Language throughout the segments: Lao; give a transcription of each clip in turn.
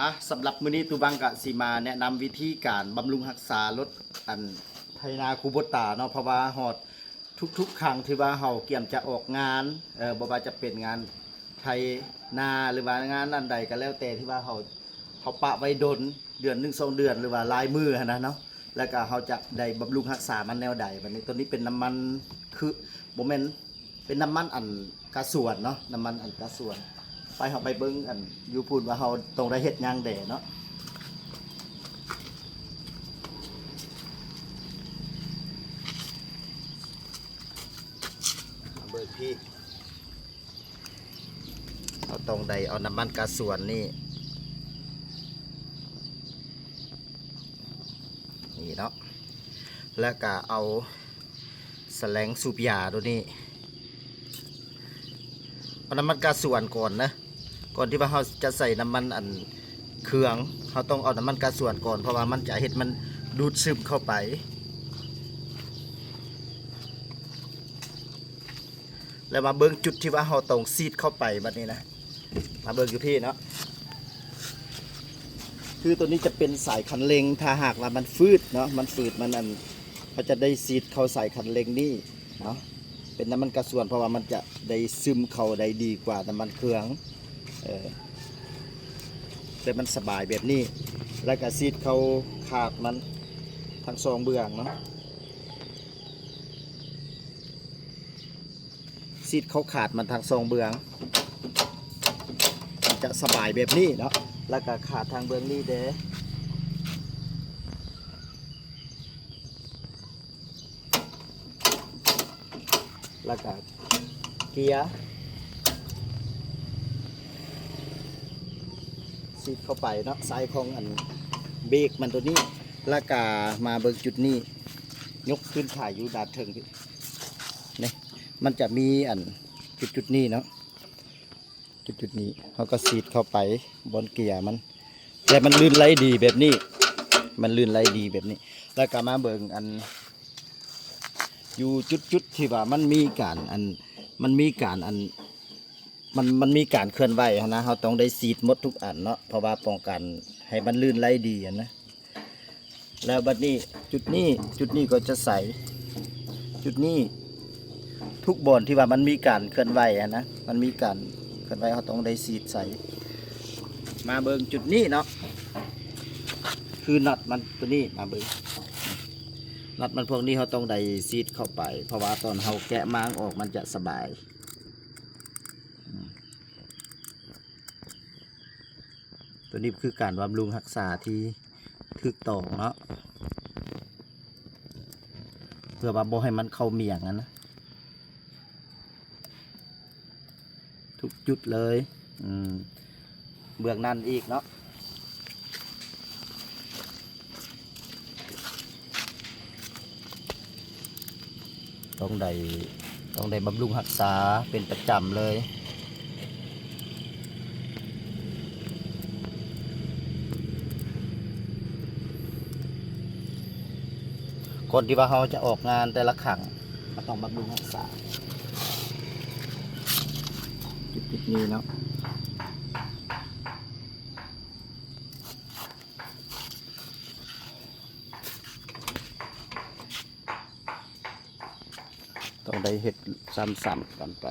ອ່ະ ສຳລັບມື້ນີ້ຕູບັງກະຊິມາແນະນຳວິທີການບຳລຸງຮັກສາລົດ ອັນ ໄຖນາຄູໂບຕາເນາະ, ເພາະວ່າຮອດທຸກໆຄັ້ງທີ່ວ່າເຮົາກຽມຈະອອກງານ ເອີ ບໍ່ວ່າຈະເປັນງານໄຖນາ ຫຼືວ່າງານອັນໃດກໍແລ້ວແຕ່ທີ່ວ່າເຮົາ ເຮົາປະໄວ້ດົນ ເດືອນໜຶ່ງສອງເດືອນ ຫຼືວ່າຫຼາຍມື້ຫັ້ນນະເນາະ, ແລ້ວກະເຮົາຈະໄດ້ບຳລຸງຮັກສາມັນແນວໃດ. ບັດນີ້ໂຕນີ້ເປັນນ້ຳມັນ ຄື ບໍ່ແມ່ນ ເປັນນ້ຳມັນອັນກາຊວນເນາະ, ນ້ຳມັນອັນກາຊວນ. ໄປ ເຮົາໄປເບິ່ງອັນຢູ່ພຸ້ນວ່າເຮົາຕ້ອງໄດ້ເຮັດຫຍັງແດ່ເນາະ. ມາເບິ່ງພີ້ ເຮົາຕ້ອງໄດ້ເອົານ້ຳມັນກາຊວນນີ້ ນີ້ເນາະ ແລ້ວກະເອົາສະແລງສູບຢາໂຕນີ້ ເອົານ້ຳມັນກາຊວນກ່ອນນະ, ກ່ອນທີ່ວ່າເຮົາຈະໃສ່ນ້ຳມັນອັນເຄື່ອງ ເຮົາຕ້ອງເອົານ້ຳມັນກາຊວນກ່ອນ ເພາະວ່າມັນຈະເຮັດມັນດູດຊຶມເຂົ້າໄປ. ແລ້ວມາເບິ່ງຈຸດທີ່ວ່າເຮົາຕ້ອງສີດເຂົ້າໄປບັດນີ້ນະ, ມາເບິ່ງຢູ່ພີ້ເນາະ. ຄືໂຕນີ້ຈະເປັນສາຍຄັນເລັ່ງ ຖ້າຫາກວ່າມັນຝືດເນາະ ມັນຝືດ ມັນອັນ ເຮົາຈະໄດ້ສີດເຂົ້າສາຍຄັນເລັ່ງນີ້ເນາະ ເປັນນ້ຳມັນກາຊວນ ເພາະວ່າມັນຈະໄດ້ຊຶມເຂົ້າໄດ້ດີກວ່ານ້ຳມັນເຄື່ອງ ເອີ ແຕ່ມັນສະບາຍແບບນີ້ ແລ້ວກະສີດເຂົ້າຄາດມັນທັງສອງເບື້ອງເນາະ. ສີດເຂົ້າຄາດມັນທັງສອງເບື້ອງ ມັນຈະສະບາຍແບບນີ້ເນາະ, ແລ້ວກະຄາດທາງເບື້ອງນີ້ແດ່ ແລ້ວກະເກຍ ສີດເຂົ້າໄປເນາະ ສາຍຂອງອັນເບຣກມັນໂຕນີ້. ແລ້ວກະມາເບິ່ງຈຸດນີ້ ຍົກຂຶ້ນຖ່າຍຢູ່ດ້ານເທິງພີ້ ນີ້ ມັນຈະມີອັນຈຸດໆນີ້ເນາະ ຈຸດໆນີ້ ເຮົາກໍສີດເຂົ້າໄປບ່ອນເກຍມັນ ແລະມັນລື່ນໄຫຼດີແບບນີ້ ມັນລື່ນໄຫຼດີແບບນີ້. ແລ້ວກໍມາເບິ່ງອັນ ຢູ່ຈຸດໆທີ່ວ່າມັນມີການອັນ ມັນມີການອັນ ມັນ ມັນມີການເຄື່ອນໄຫວຫັ້ນນະ ເຮົາຕ້ອງໄດ້ສີດໝົດທຸກອັນເນາະ ເພາະວ່າປ້ອງກັນໃຫ້ມັນລື່ນໄຫຼດີຫັ້ນນະ. ແລ້ວບັດນີ້ຈຸດນີ້ ຈຸດນີ້ກໍຈະໃສ ຈຸດນີ້ ທຸກບ່ອນທີ່ວ່າມັນມີການເຄື່ອນໄຫວຫັ້ນນະ ມັນມີການເຄື່ອນໄຫວ ເຮົາຕ້ອງໄດ້ສີດໃສ່. ມາເບິ່ງຈຸດນີ້ເນາະ ຄືນັດມັນໂຕນີ້ ມາເບິ່ງ ນັດມັນພວກນີ້ເຮົາຕ້ອງໄດ້ສີດເຂົ້າໄປ ເພາະວ່າຕອນເຮົາແກະມ້າງອອກມັນຈະສະບາຍ. ຕົວນີ້ຄືການບຳລຸງຮັກສາທີ່ຖືກຕ້ອງເນາະ ເພື່ອວ່າບໍ່ໃຫ້ມັນເຂົ້າໝຽງຫັ້ນນະ ທຸກຈຸດເລີຍ. ອືມ ເບື້ອງນັ້ນອີກເນາະ ຕ້ອງໄດ້ ຕ້ອງໄດ້ບຳລຸງຮັກສາເປັນປະຈຳເລີຍ ກ່ອນທີ່ວ່າເຮົາຈະອອກງານແຕ່ລະຄັ້ງ ເຮົາຕ້ອງບຳລຸງຮັກສາ ຈຸດໆນີ້ເນາະ. ຕ້ອງໄດ້ເຮັດຊ້ຳໆກັນໄປ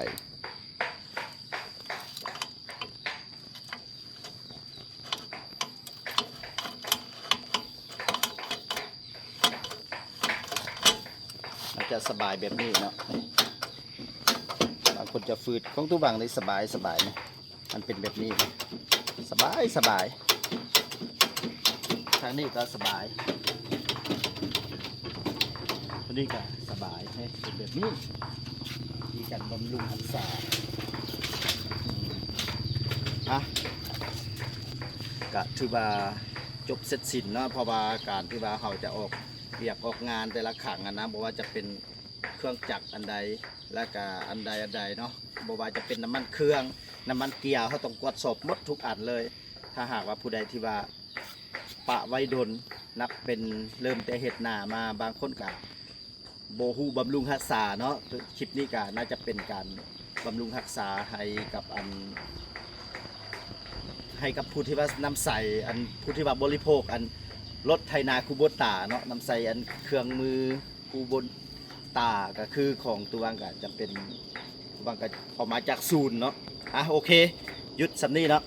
ມັນຈະສະບາຍແບບນີ້ເນາະ ບາງຄົນຈະຝືດ ຂອງຕູ້ບັງນີ້ສະບາຍ ສະບາຍ ມັນເປັນແບບນີ້ ສະບາຍ ສະບາຍ ທາງນີ້ກໍສະບາຍ ທາງນີ້ກໍສະບາຍ ເຮັດເປັນແບບນີ້ ມີການບຳລຸງຮັກສາ ອະ ກະຖືວ່າຈົບເສັດສິ້ນເນາະ ເພາະວ່າການທີ່ວ່າເຮົາຈະອອກວຽກອອກງານແຕ່ລະຄັ້ງຫັ້ນນະ ບໍ່ວ່າຈະເປັນເຄື່ອງຈັກອັນໃດ ແລ້ວກະອັນໃດອັນໃດເນາະ ບໍ່ວ່າຈະເປັນນ້ຳມັນເຄື່ອງ ນ້ຳມັນເກຍ ເຮົາຕ້ອງກວດສອບໝົດທຸກອັນເລີຍ. ຖ້າຫາກວ່າຜູ້ໃດທີ່ວ່າປະໄວ້ດົນ ນັບເປັນເລີ່ມແຕ່ເຮັດນາມາ ບາງຄົນກະບໍ່ຮູ້ບຳລຸງຮັກສາເນາະ ຄລິບນີ້ກະໜ້າຈະເປັນການບຳລຸງຮັກສາໃຫ້ກັບອັນ ໃຫ້ກັບຜູ້ທີ່ວ່ານຳໃຊ້ ອັນ ຜູ້ທີ່ວ່າບໍລິໂພກ ອັນ ລົດໄຖນາຄູໂບຕາເນາະ ນຳໃຊ້ ອັນ ເຄື່ອງມືຄູໂບຕາ ກໍຄືຂອງຕູວັງກໍຈຳເປັນ ຕູວັງກໍເອົາມາຈາກສູນເນາະ. ອ່ະ ໂອເຄ ຢຸດສ່ຳນີ້ເນາະ.